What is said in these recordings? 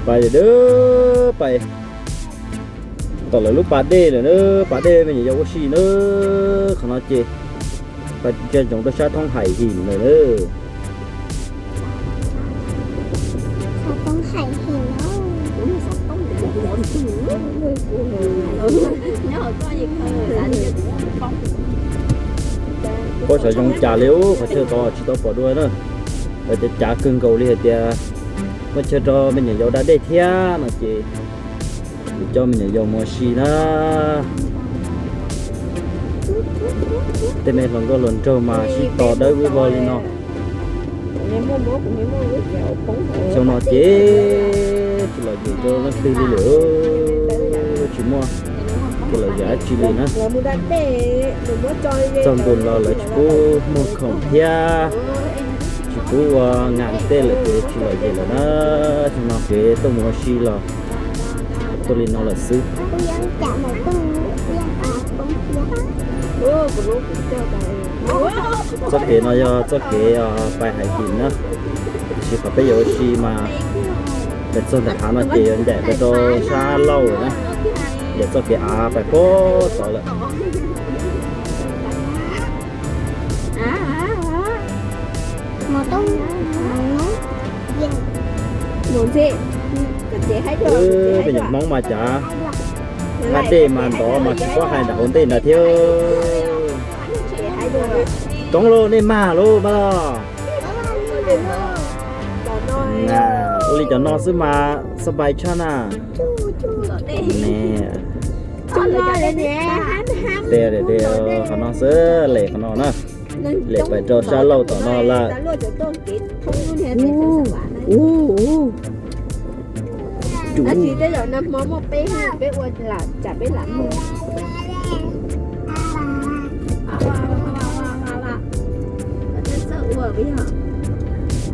Pais lawm na, pais tom lawv lub pas dej lawm na, pas dej me nyuam yaus ua si na. Qhov no ces pais ntsia ntsoov rau sab thoob Hais Him lawm na. Pom sav zoo cas li ub, qhov chaw tod tsis tau pom dua na. Lawv cav cav kawg nkaus li hais tias muaj chaw rau me nyuam yaus da dej thiab no ces kuv coj me nyuam yaus mus ua si na. Tej me hluas nkauj hluas nraug mas sib tos dawb vog vog li no. Xyoo no ces tsis lom zem rau leej twg li lawm, tsis muaj kev lom zem dab tsi li na. Txog nkaus los lawv tsis pub muag khoom thiab, tsis pub ua nas tej lawm ces tsis lom zem lawm na. Xyoo no kev tuaj mus ua si los tuaj li no lawm xwb. Txoj kev no yog txoj kev pais Hais Him na, tiam sis qhov peb yuav ua si mas pais txog ntawm hav no ces yuav ncaim pais rau sab Lauj lawm na, ncaim txoj kev av pais puag tod lawm. Me nyuam Hmoob mas cas nqa dej mas ntov mas tsis paub hais nram hauv ntej ntag thiab. Coob lauj, nej mag lauj mas los. Ua li cov no xwb mas xab npais tshaj na. Qhov no xwb, lem qhov no na. Lem pais rau sab Lauj tom no lawm.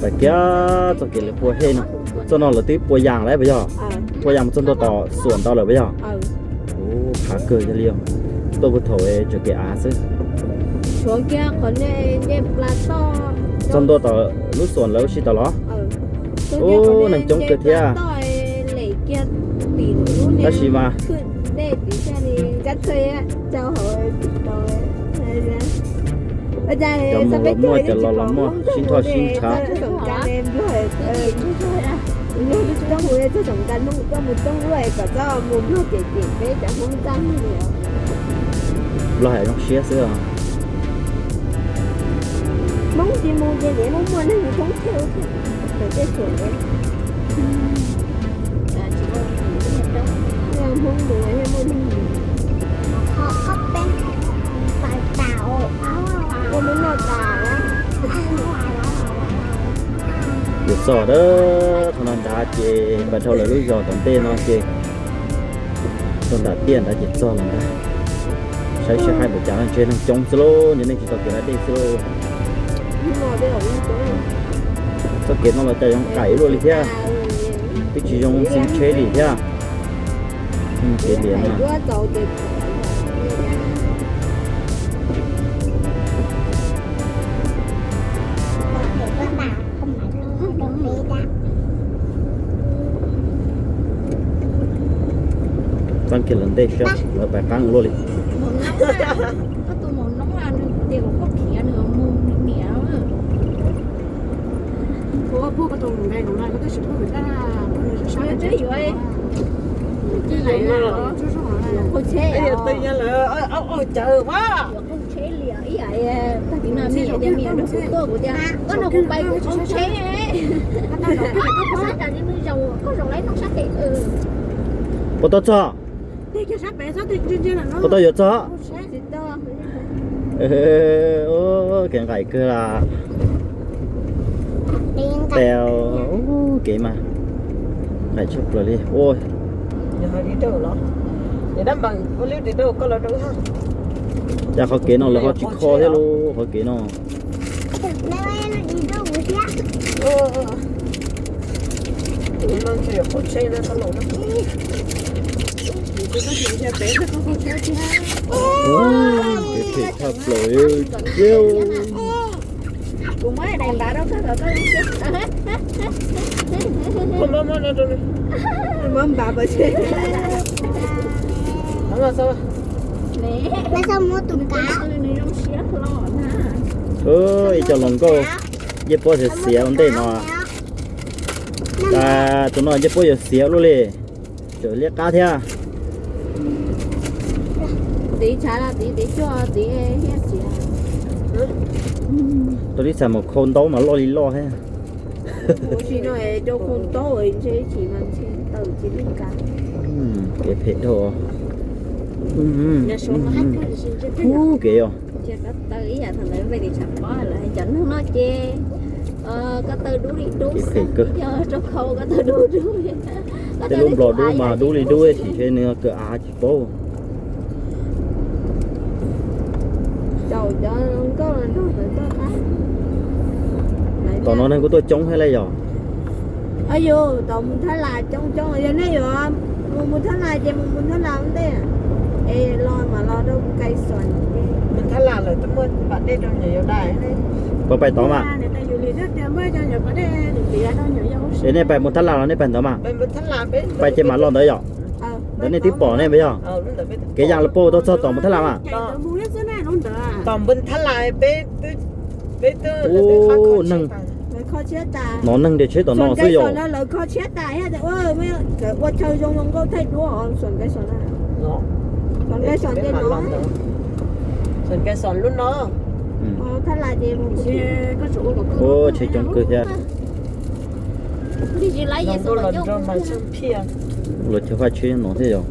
Pais kiag txoj kev lawv pua hej no, txoj no lawv twb pua yas lawm puas yog? Pua yas mus txog ntua tom xuam ntawd lawm puas yog? Ub, qhav kawg yog li os. Tuaj puag thaum tseem kev av xwb. Txog ntua tom lub xuam lawv ua si tom los? Ub, neeg coob kawg thiab. Tab sis mas cov mus los muaj, cov los muaj, sib nrhoj sib ntshav. Nplog hais zoo siab xwb os. Yuav txog a, qhov no nrad ces pais dhau lawv lub zos tom ntej no ces txog nram tiaj nrad ces txog lawm ntag. Saib seb hais npaum cas, ntshe neeg coob xwb lauj, ntshe neeg tsis tau kev da dej xwb lauj. Txoj kev no los cas zoo qaim luaj li thiab, twb tsis zoo xib tsheb li thiab. Kev liam no. Txeeb kiag lawv ntej saib lawv pais qab luaj li. Puas tau txog? Puas tau yuav txog? Kev nqaim kawg las. Pem kev mas nqaim tshaj plaws li. Cas qhov kev no lawv ho tsis kho thiab lauj, qhov kev no. Kev phem tshaj plaws li. Kuv muab daim npav rau koj kom koj zoo siab. Muab npav pov tseg. Nws zoo siab hlo na. Ib co hluas nkauj, ncej puab xiav xiav ua ntej no. Tus no ncej puab yuav xiav luaj li, tseem liab qab thiab. Tiv tshav los tiv, tiv cuaj tiv thiab xiav. Rau tib txhais mus khau ntaub mas loj li loj thiab. Ua si no es rau khau ntaub ntshe tsis mas ntshe tawm tsis li cas. Kev phem dhau. Ub kev os. Cia koj taw ib yam thaum ntawd npe li tshav pob lawm, cov neeg no ces koj taw dub li dub xwb, yog rau khau koj taw dub dub. Tej lub nplog dub mas dub li dub, tsis ntshe nws kawg av tsis paub. Tom no neeg kuj tuaj coob thiab li yog. Yus tom mus Thab Las coob coob, yog nej yuav mus mus Thab Las ces mus mus Thab Las ua ntej, es los mam los rau Kais Xos. Mus Thab Las lawm twb muaj pas dej rau nyuam yaus dai. Puas pais tod mas? Es nej pais mus Thab Las los nej pais ntawd mas? Pais ces mam los ntawd yom? Ntawd nej twb pom nej mas yog. Kev yas los puag tau txog tom mus Thab Las mas? Ub, neeg, no neeg nres tsheb tom no xwb yog. Ub, tsheb coob kawg thiab. Luag chaw faj tsheb no thiab yog.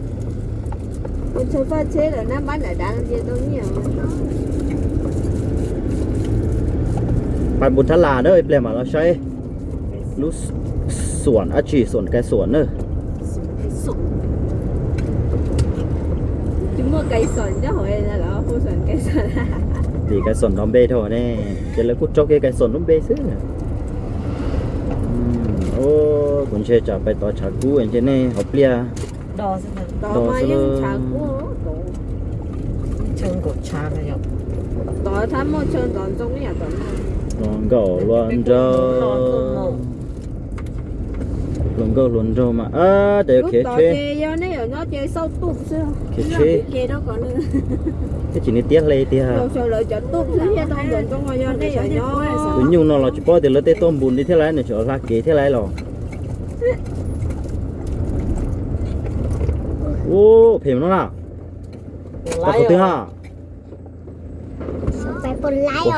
Pais mus Thab Las na, ib pliag mam los saib lub Xuam dab tsi, Xuam Kais Xuam na. Tim Kais Xuam nrov npe dhau ne, ces lawv kuj tso kiag Kais Xuam lub npe xwb. Kuv ntshe tsam pais tod tshav kub ntshe nej hauv pliaj do xwb. Hluas nkauj hluas nraug, hluas nkauj hluas nraug mas, ces yog khiav tsheb, khiav tsheb. Twb tsis niaj tiab hle tiag. Tus nyuj no los tsis paub tias lawv tej tuaj npus li thiab lawm, nws tseem hla kev thiab lawm los. Ub, phem no na. Pais qhov twg ha? Pais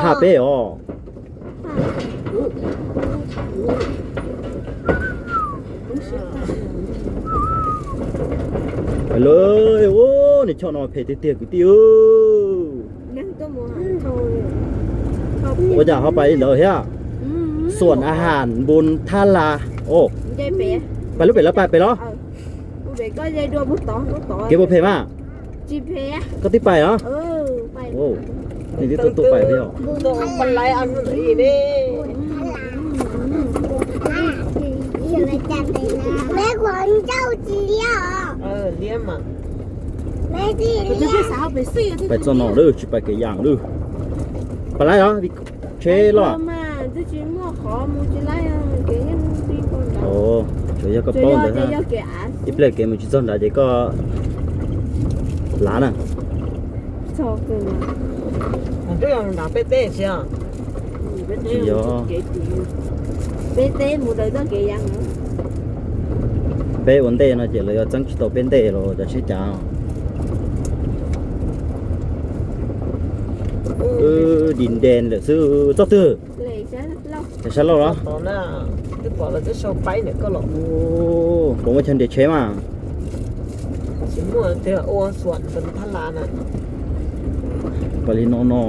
haj peb os. Pais lawm, ub, nws choj no phem tiag tiag kwv tij. Ua cas ho pais li ntawd thiab? Xuam a has npus thab las. Pais lub pem los pais pem los? Kev puas phem mas? Koj twb pais los? Nej twb tuaj tuaj pais thiab. Pais txoj no lawm, tsis pais kev yas lawm. Pais lawm los? Tsheb loj. Tsuas yog koj paub ntawd, ib pliag kev mus tsis txog nrad ces koj lav na. Tsis yog. Peb ua ntej no ces lawv yuav txeeb tsis tau peb ntej los cov tsheb cav. Di nte lawm xwb. Txoj twg? Sab laug los? Puas muaj chaw nres tsheb mas? Ua li no no.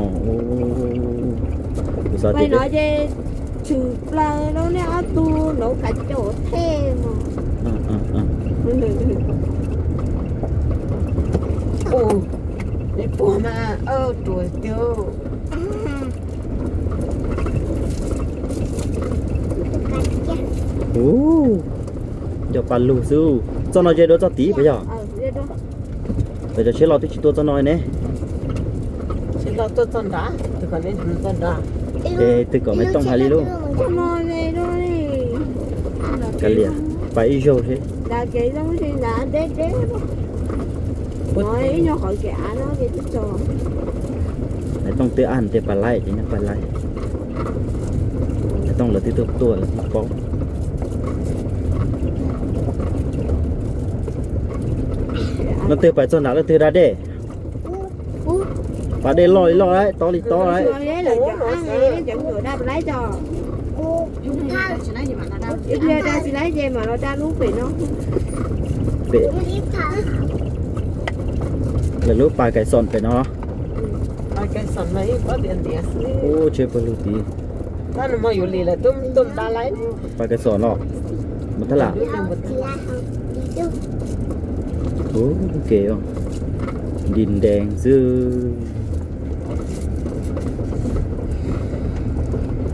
Kuv xav tias tshwm plaws rau nej ob tug nraud kav caum thej no. Ub, nco pa lug xwb. Txoj no ze dua txoj tid puas yog? Peb cov tsheb loj twb tsis tuaj txoj no ne. Tsheb loj tuaj txoj nrad, txoj nrad. Ces twg kom Maiv Tooj hais li lub? Kav liam, pais ib zaug seb. Maiv Tooj twb ab tias pais laib ces nyob pais laib. Maiv Tooj lawv twb tuaj tuaj lawv twb paub. Leej twg pais txog nram leej twg da dej. Pas dej loj li loj lawm, tob li tob lawm. Pem, lawv lub pas Kais Xoom pem no. Ub, tsheb pawg lug tid. Pas Kais Xoom los mus thab lam. Ub, kev nti ntees xwb.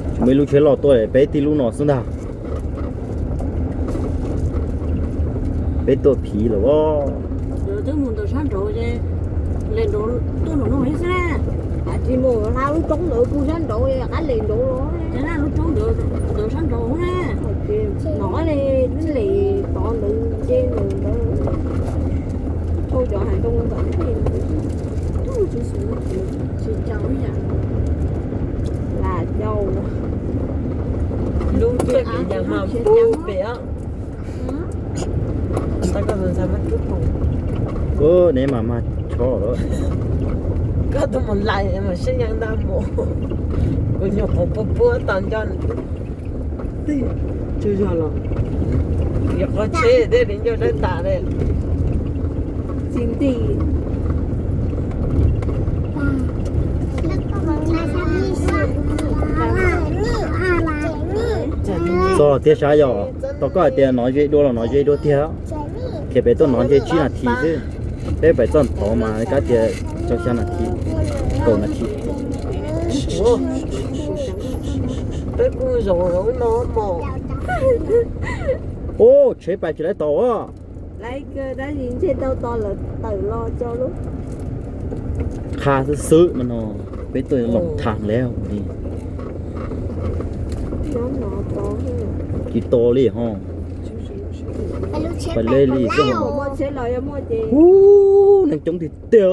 Tsis muaj ib lub tsheb loj tuaj, peb tib lub no xwb ntag. Peb tuaj phiv lawm os. Twb mus ntawm sab nraud ces, le nraud tuaj nraum no thiab xwb na. Tsis mus hla lub roob ntawd puag sab nraud, qab le nraud los. Ces na lub roob ntawd sab nraud na. Nom le, le tod ntawd nce ntawd ntawd. Thauj cov hav zoov ntawd. Tsis tau ib yam. Lam yau. Lub pem mas pub pem. Ub, neb mas mag tsho lawm. Koj tuaj mus lais mas sib yeej ntag mus. Kuv nyuam qhuav puag puag tau nco. Tsuas yog los yog qhov tsheb thiaj li ncauj dawb tas li. Txog tiag sav yog, tau koj hais tias nov ze dua los nov ze dua tiag. Khiav pem tuaj nov nce tsib nas this xwb. Peb pem txoj tod mas kab tias rau xya nas this, kaum nas this. Peb kuj zaum no mos. Ub, tsheb pais tsis laib tau. Qha xwb xwb no no, peb tuaj los thaj lawm. Tsis to li ho. Pais le li xwb. Ub, neeg coob tiag tiag.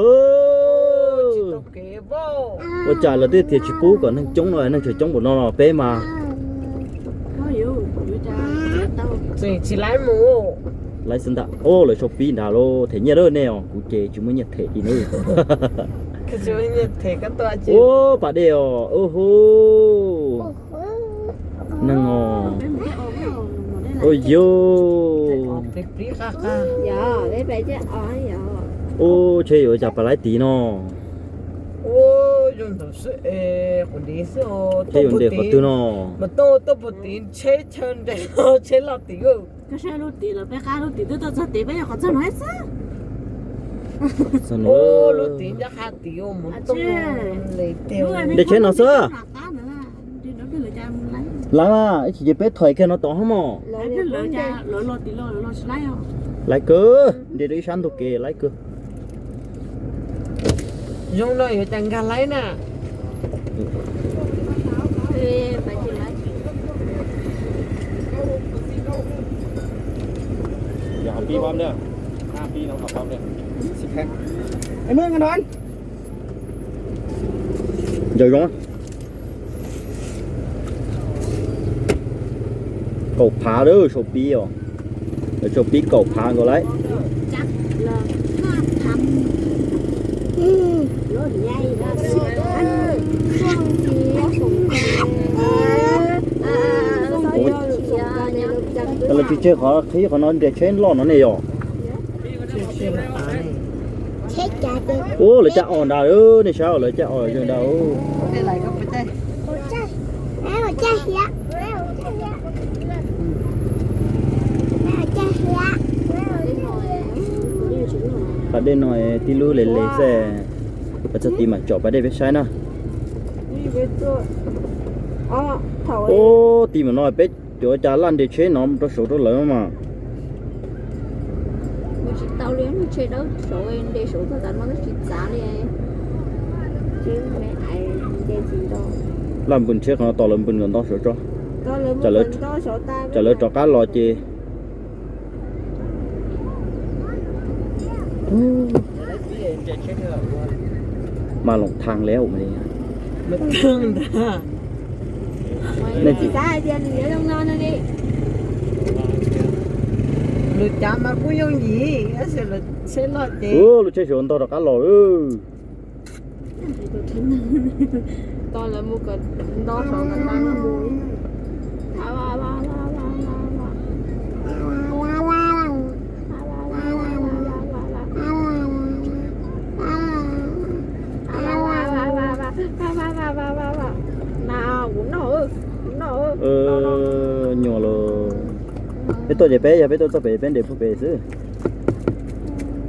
Ua cas lawv twb tias tsis pub kom neeg coob no, neeg tseem coob npaum no los peb mas. Tsis laib mus. Laib xwb ntag. Ub, lawv sau pib nrad los them nyiaj lawm nej os, kuv ces tsis muaj nyiaj them li na. Ub, pas dej os, ub hu. Neeg os. Ub yus. Ub, tsheb yuav ua cas pas laib tid no. Tsheb yuav nres qhov twg no. Mas tuaj puag tid tsheb chaw nres, tsheb loj tid. Koj saib lub tid los peb qab lub tid twb tuaj txog tid peb yog qhov txog no xwb. Lub tid nyob qab tid mus tuaj le tiag. Nres tsheb no xwb. Laib mas ib chim ces peb thaiv kiag no tod hab mos. Laib kawg, nres rau ib sab ntug kev laib kawg. Zoo no yuav cas nkag laib na. Ntsaws zoo. Kaum phav lawm, sau pib os. Lawv sau pib kaum phav nkaus lauj. Lawv tsis tseg qhov qhib qhov no nres tsheb loj no ne yom. Ub, lawv caj os nrad, nej saib lawv caj os zoo nrad. Pas dej no tib lub le le xwb, pas txog tid mam tsom pas dej peb saib na. Ub, tid mam no peb cov cas laj nres tsheb no rau saud rau lawv mas. Mus tsis tau li, tsheb dawb saud nres saud txog tav no twb tsis txav li. Tsheb me ais nce tsis tau. Laj npws tsheb qhov no tos lawv npws kom nto saum tso. Tsam lawv rov qab los ces mas loos thang le. Lus tsheb saum ntog rov qab los. Nyuam los, peb tuaj ces peb, yog peb tuaj txog pem peb nres puag pem xwb.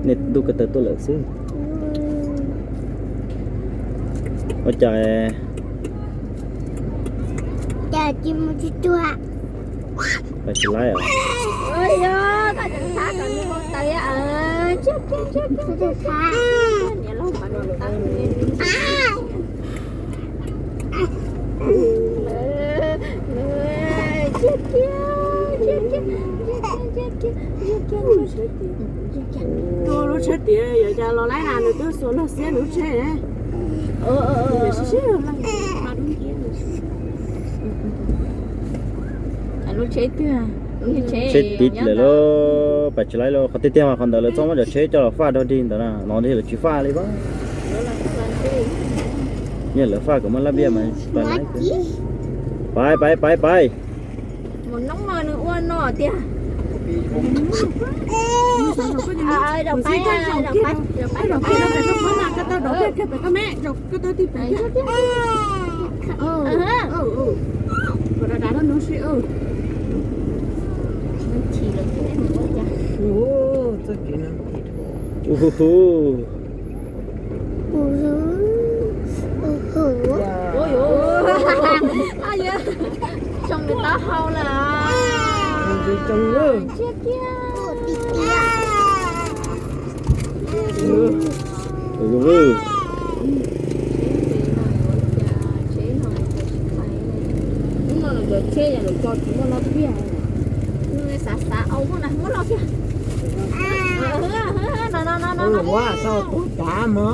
Nej ntuj ko taw tuaj lawm xwb. Ua cas tsis laib os? Lub tsheb tiav yuav cas los laib na, nws twb xuas log xiab lub tsheb. Tsheb tiv lawm lauj, pais tsis laib lauj. Qhov tiag tiag mas qhov ntawd lawv txhob muab cov tsheb coj los faj dog dig ntawd na, no lawv tsis faj li pab. Yog lawv faj kom muaj lab npiaj mas pais, pais, pais, pais. Tsoo nws taub hau lawm. Tsiab kiag. Hnub no cov tsheb yog lawv tso tsis muaj lab npiaj. Xav xav au muaj na, muab los kiag. No no no no no.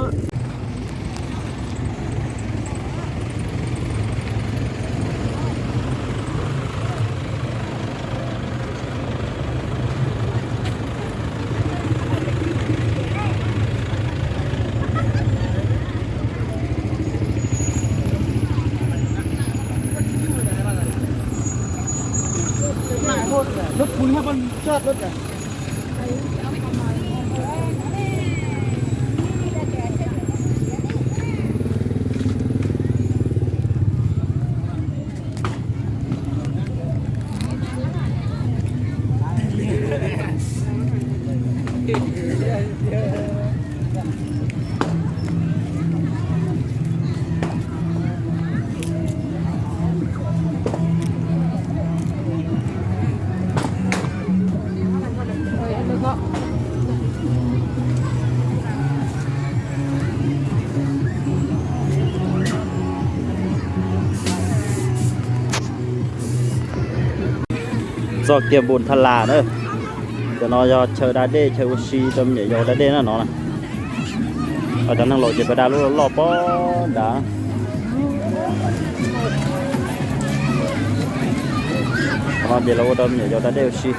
Txoj kiag Npus Tha Las na. Cov no yog chaw da dej, chaw ua si rau me nyuam yaus da dej na no. Cov neeg laus ces pab da lub loj pob nrad. Qhov no ces lawv ua rau me nyuam yaus da dej ua si.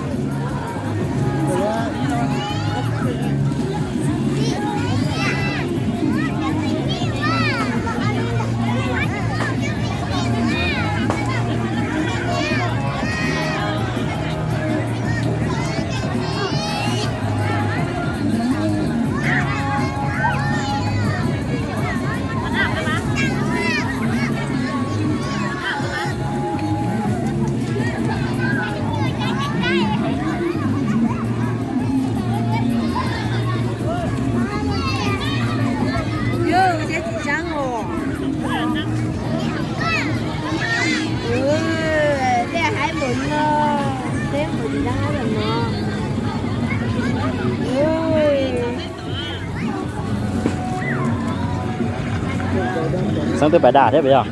Tej haib npaum no, tej npaum tsis dab haib npaum no. Xeeb twb pais da thiab puas yog?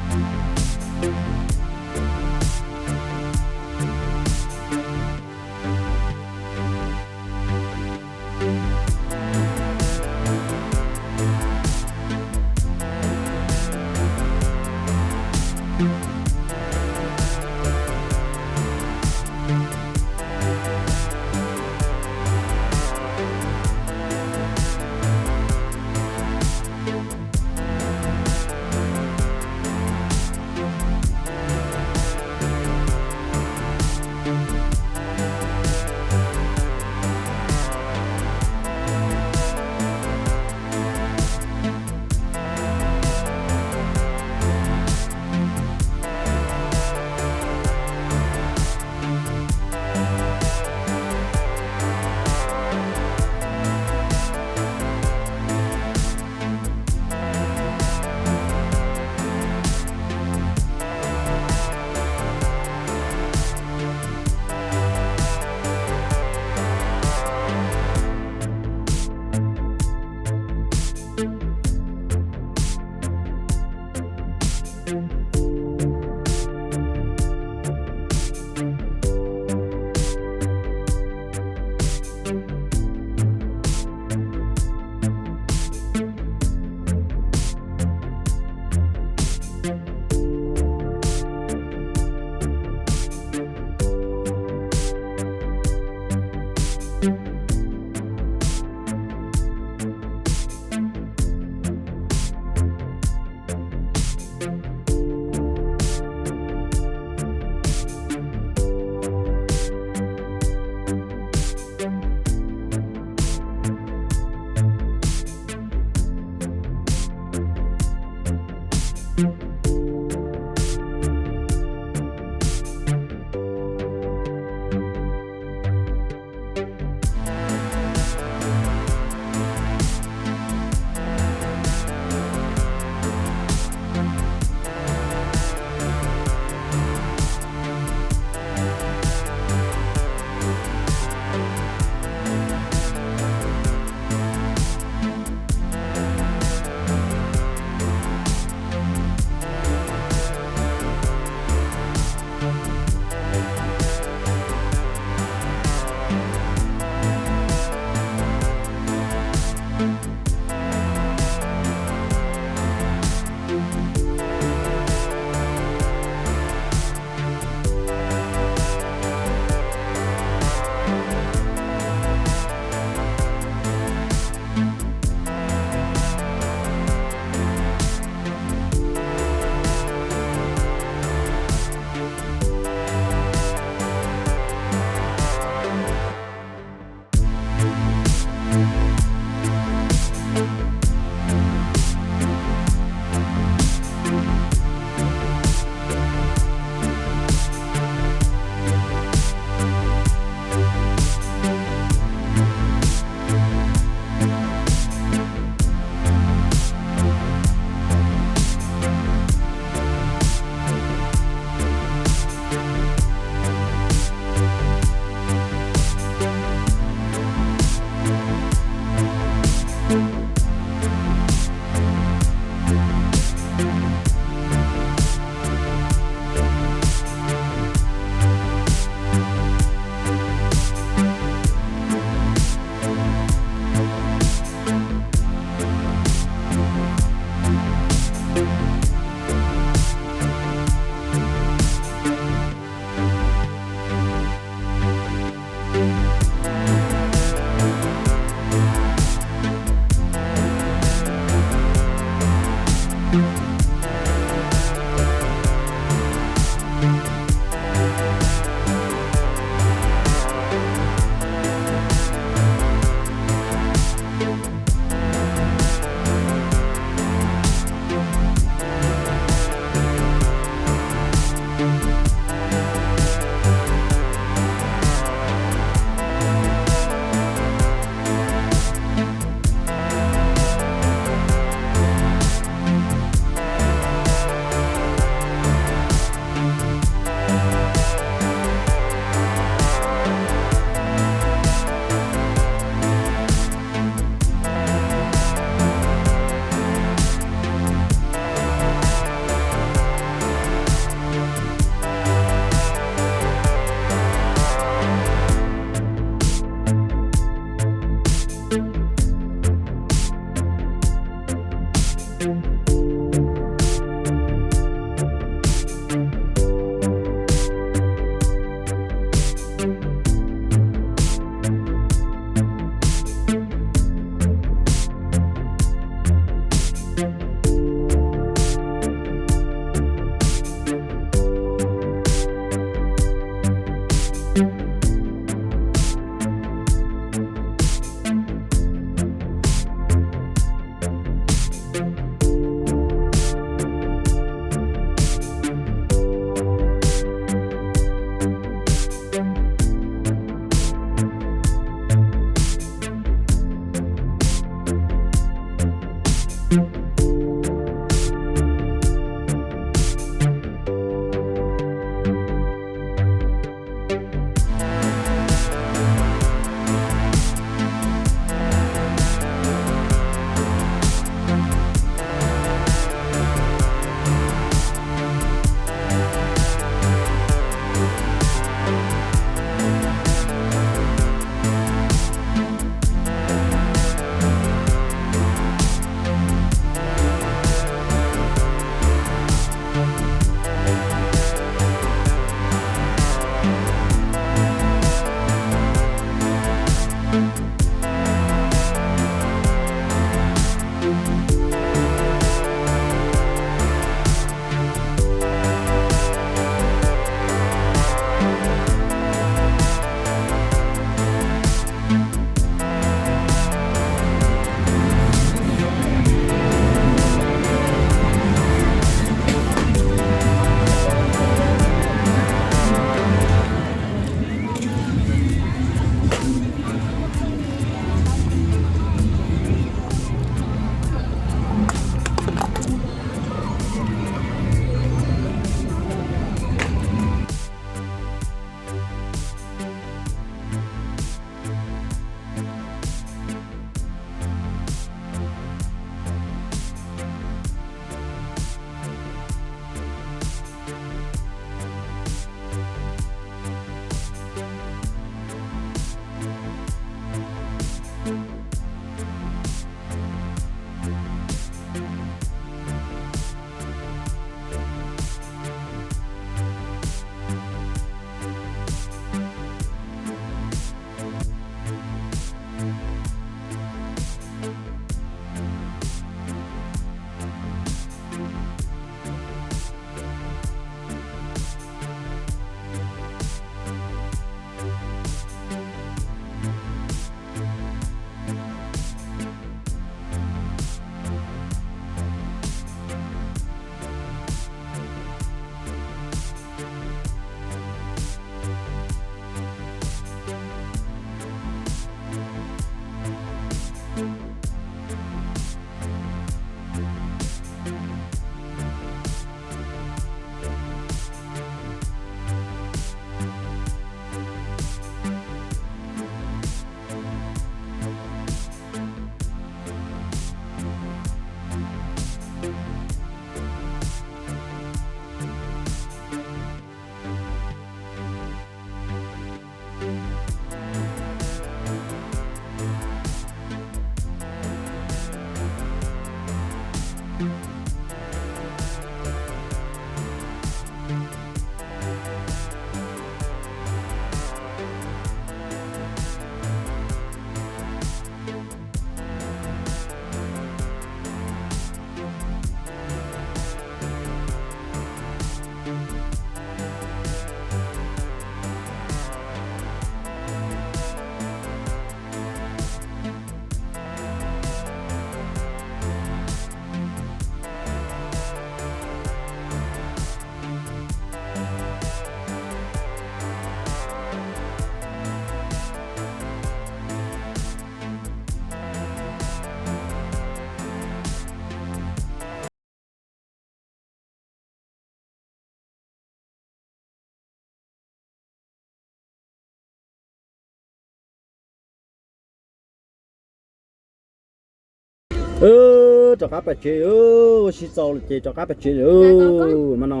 Rov qab pais tsev, ua si txaus lawm ces rov qab pais tsev lawm mas no.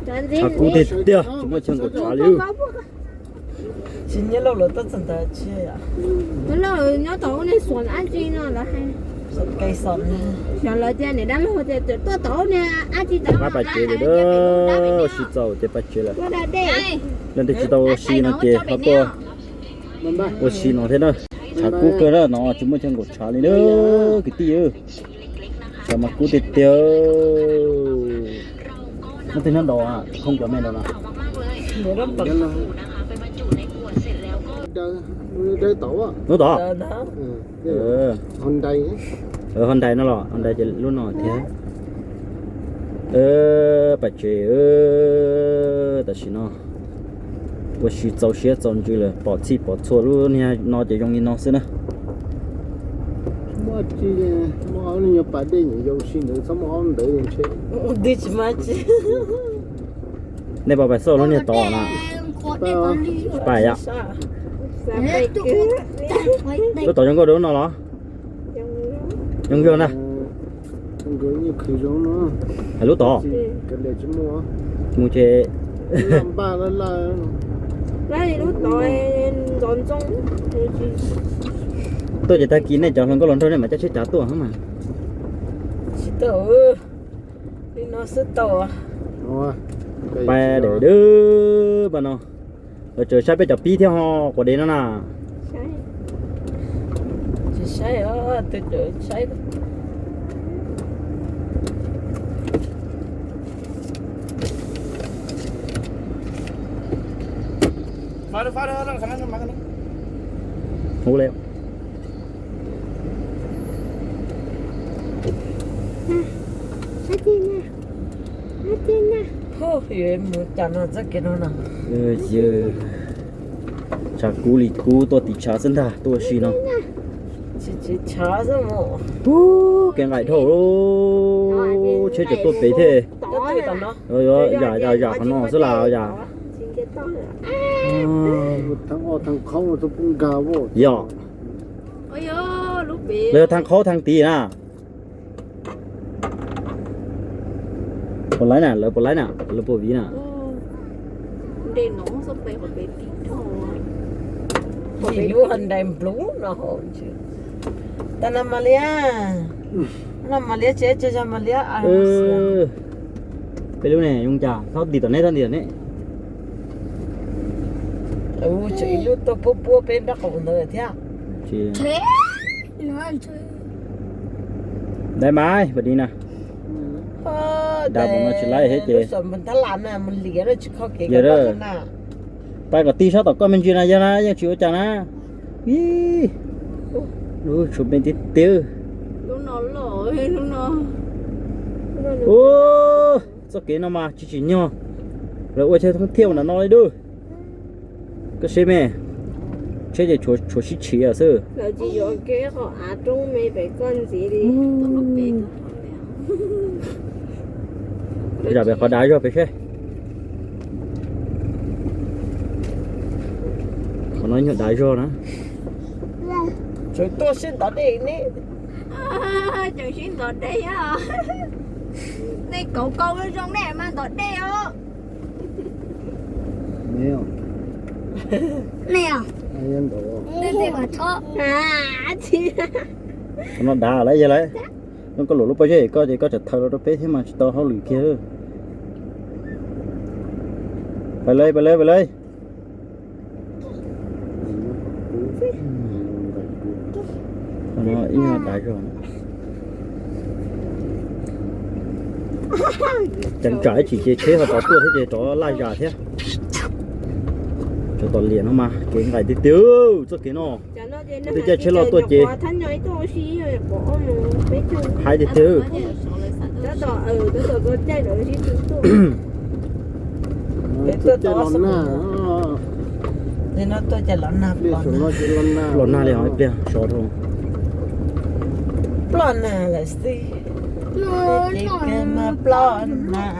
Tshav kub tiag tiag, tsis muaj chaw nkaum tshav li. Tsis nyiaj lauj, lawv tuaj txog ntawd tsis nyob tom ub ne, xuas dab tsi no lawv hais. Xyov lawv tias niam dab laug tias tuaj tom ub ne, dab tsi tau. Rov qab pais tsev lawm, ua si txaus ces pais tsev lawm. Leej twg tsis tau ua si no ces ho tuaj ua si no thiab na. Tshav kub kawg na no, tsis muaj chaw nkaum tshav li na kwv tij. Tshav mas kub tiag tiag. Muaj tej nyob nraud, khoob cov me nraud no. Lub tod, ho ntais no los ho ntais ces lub no thiab. Pais tsev, tam sim no ua si txaus siab txaus ntsws lawm, pom txhij pom txhua lub niag no ces zoo li no xwb na. Muaj tsi, muaj ob lub nyuag pas dej nyuam yaus si ntawd, txhob muaj ob ntawd ntshe. Twb tsis muaj tsi. Nej puas pais xauj lub niag tod na? Pais yom. Lub tod zoo nkauj dua lub no los? Zoo nkauj na. Hais lub tod. Mus ces tuaj ces tag kis nej cov hluas nkauj hluas nraug nej mam coj tsheb cav tuaj mas. Pais dawm dawb pas no. Lawv tseem saib peb cov pib thiab ho quas dev no na. Hu le. Hu, yuav mus cas no txoj kev no no. Tshav kub li kub tuaj tim tshav xwb ntag tuaj si no. Ub, kev nqaim dhau. Tsheb tseem tuaj pem thiab. Yam yam yam qhov no xwb las yam. Yog. Lawv yog thaj qhaub thaj tid na. Puas laib na, lawv puas laib na, lawv puas viv na? Ib lub Hyundai Blue no. Tas no mas liab, no mas liab tsev tsev zog mas liab. Peb lub ne zoo cas, txhob ntim tom neb, txhob ntim tom neb. Tseem ib lub tuaj puab puab peb nraub qaum ntawd thiab. Dai mas pas di na. Dai mas no tsis laib thiab ces. Yog, pais kom ti sab tom koj me ntsis na, yog na yeej tsis ua cas na. Ib, lub tshuav me tiag tiag. Ub, txoj kev no mas tsis tsim nyog lawv ua chaw thoob thiaj ua nram no li dub. Koj saib me, tsheb ces tshuav sib tshiav xwb. Zam pem qhov dav zog pem seb. Qhov no nyuag dav zog na. Tseem tuaj sib ntov dej ne. Tseem sib ntov dej os. Nej kauv kauv zoo nej mas ntov dej os. Nej os. Qhov no dav lawm yog lawm. Nyob koj luam lub pob zeb koj ces koj tseem thaws los rau peb thiab mas tsis tau hauj lwm kiag. Pais lawm, pais lawm, pais lawm. Ib nyuag dav zog. Ceev tsam ib chim ces tsheb ho rov tuaj thiab ces rov laj zam thiab. Tsov tom liam no mas kev nqaim tiag tiag txoj kev no. Twb caij tsheb loj tuaj ces hais tiag tiag. Los nag li ho ib pliag sov rau. Ploj nag lawm xwb. Ploj nag.